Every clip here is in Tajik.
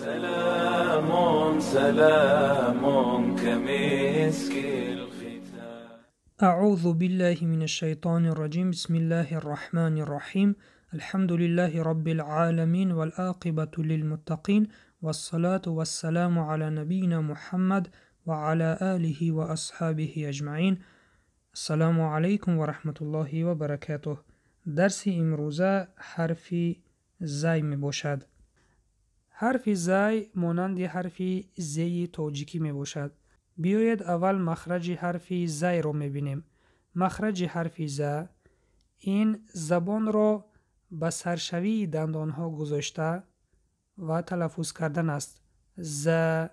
سلام سلام كمسك الختام. أعوذ بالله من الشيطان الرجيم. بسم الله الرحمن الرحيم. الحمد لله رب العالمين والعاقبة للمتقين والصلاة والسلام على نبينا محمد وعلى آله وأصحابه أجمعين. السلام عليكم ورحمة الله وبركاته. درس امروزه حرف زی می باشد. ҳарфи зай монанди ҳарфи зеи тоҷикӣ мебошад. Биёед, аввал махраҷи ҳарфи зайро мебинем. Махраҷи ҳарфи за ин забонро ба саршавии дандонҳо гузошта ва талаффуз кардан аст. За,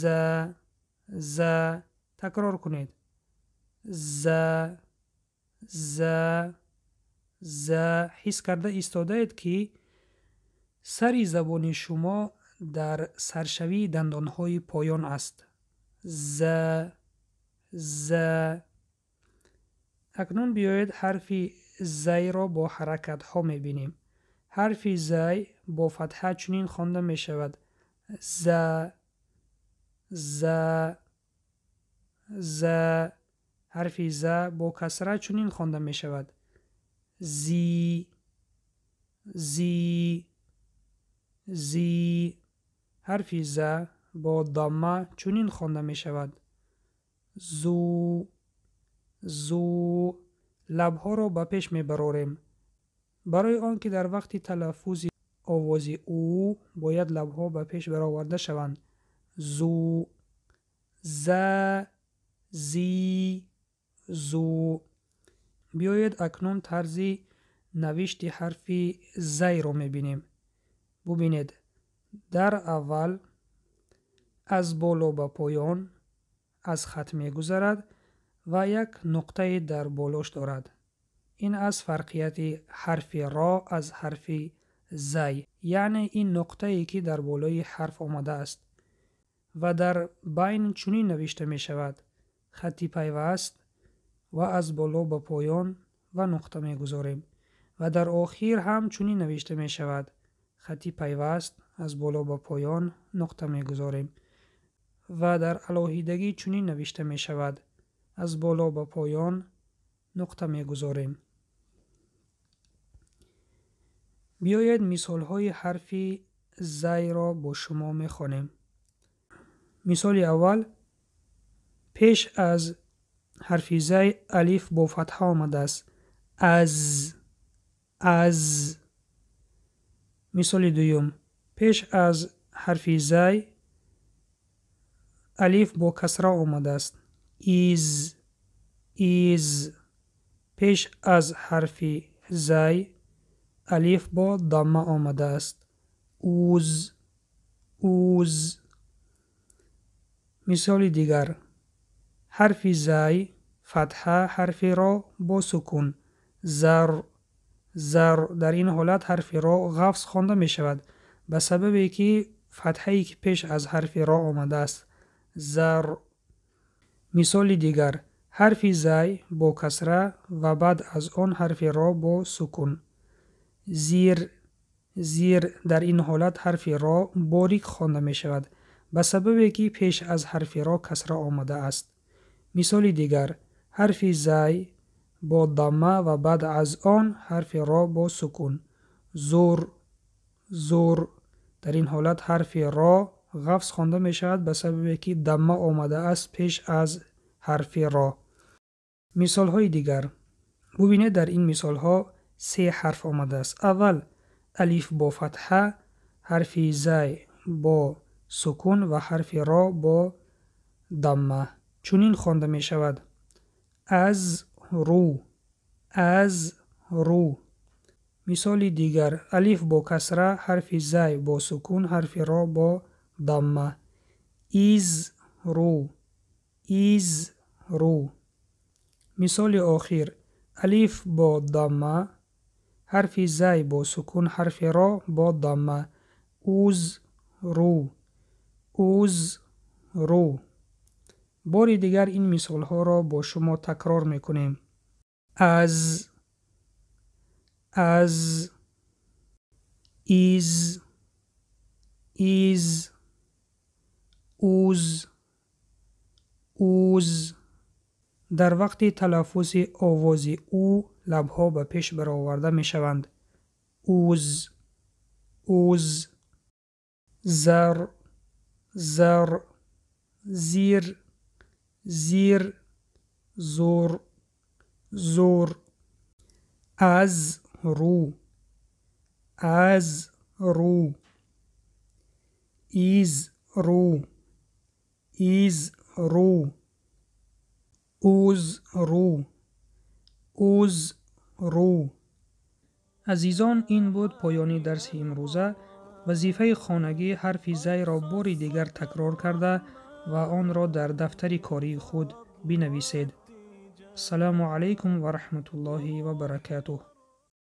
за, за. Такрор кунед. За, за, за. Ҳис карда истодаед, ки сари забони шумо дар саршавии дандонҳои поён аст. За, за. Акнун биёед, ҳарфи зайро бо ҳаракатҳо мебинем. Ҳарфи зай бо фатҳа чунин хонда мешавад: за, за, за. Ҳарфи за бо касра чунин хонда мешавад: зи, зи, зи. Ҳарфи за бо дамма чунин хонда мешавад: зу, зу. Лабҳоро ба пеш мебарорем. Барои он ки дар вақти талаффузи овози ӯ бояд лабҳо ба пеш бароварда шаванд. Зу, за, зи, зу. Биёед, акнун тарзи навишти ҳарфи зайро мебинем. Бубинед, дар аввал аз боло ба поён аз хат мегузарад ва як нуқтае дар болош дорад. Ин аз фарқияти ҳарфи ро аз ҳарфи зай, яъне ин нуқтае, ки дар болои ҳарф омадааст. Ва дар байн чунин навишта мешавад: хатти пайваст ва аз боло ба поён ва нуқта мегузорем. Ва дар охир ҳам чунин навишта мешавад: хатти пайваст, аз боло ба поён, нуқта мегузорем. Ва дар алоҳидагӣ чунин навишта мешавад: аз боло ба поён, нуқта мегузорем. Биёед, мисолҳои ҳарфи зайро бо шумо мехонем. Мисоли аввал: пеш аз ҳарфи зай алиф бо фатҳа омадааст: аз, аз. Мисоли дуюм: пеш аз ҳарфи зай алиф бо касра омадааст: из, из. Пеш аз ҳарфи зай алиф бо дамма омадааст: уз, уз. Мисоли дигар: ҳарфи зай фатҳа, ҳарфи ро бо сукун: зар, зар. Дар ин ҳолат ҳарфи ро ғафз хонда мешавад, ба сабабе ки фатҳае, ки пеш аз ҳарфи ро омадааст. Зар. Мисоли дигар: ҳарфи зай бо касра ва баъд аз он ҳарфи ро бо сукун: зир, зир. Дар ин ҳолат ҳарфи ро борик хонда мешавад, ба сабабе ки пеш аз ҳарфи ро касра омадааст. Мисоли дигар: ҳарфи зай бо дамма ва баъд аз он ҳарфи ро бо сукун: зур, зур. Дар ин ҳолат ҳарфи ро ғафз хонда мешавад, ба сабабе ки дамма омадааст пеш аз ҳарфи ро. Мисолҳои дигар. Бубинед, дар ин мисолҳо се ҳарф омадааст. Аввал алиф бо фатҳа, ҳарфи зай бо сукун ва ҳарфи ро бо дамма. Чунин хонда мешавад: аз ру, аз ру. Мисоли дигар: алиф бо касра, ҳарфи зай бо сукун, ҳарфи ро бо дамма: из ру, из ру. Мисоли охир: алиф бо дамма, ҳарфи зай бо сукун, ҳарфи ро бо дамма: уз ру, уз ру. Бори дигар ин мисолҳоро бо шумо такрор мекунем. Аз, аз, из, Из, уз, уз. Дар вақти талаффузи овози ӯ лабҳо ба пеш бароварда мешаванд. Уз, уз. Зар, зар, зир, зир, зур, зур. Аз рӯ, аз рӯ. Из рӯ, из рӯ. Уз рӯ, уз рӯ. Азизон, ин буд поёни дарси имрӯза. Вазифаи хонагӣ ҳарфи зайро бори дигар такрор карда ва онро дар дафтари кории худ бинависед. Ассалому алайкум ва раҳматуллоҳи ва баракатуҳ.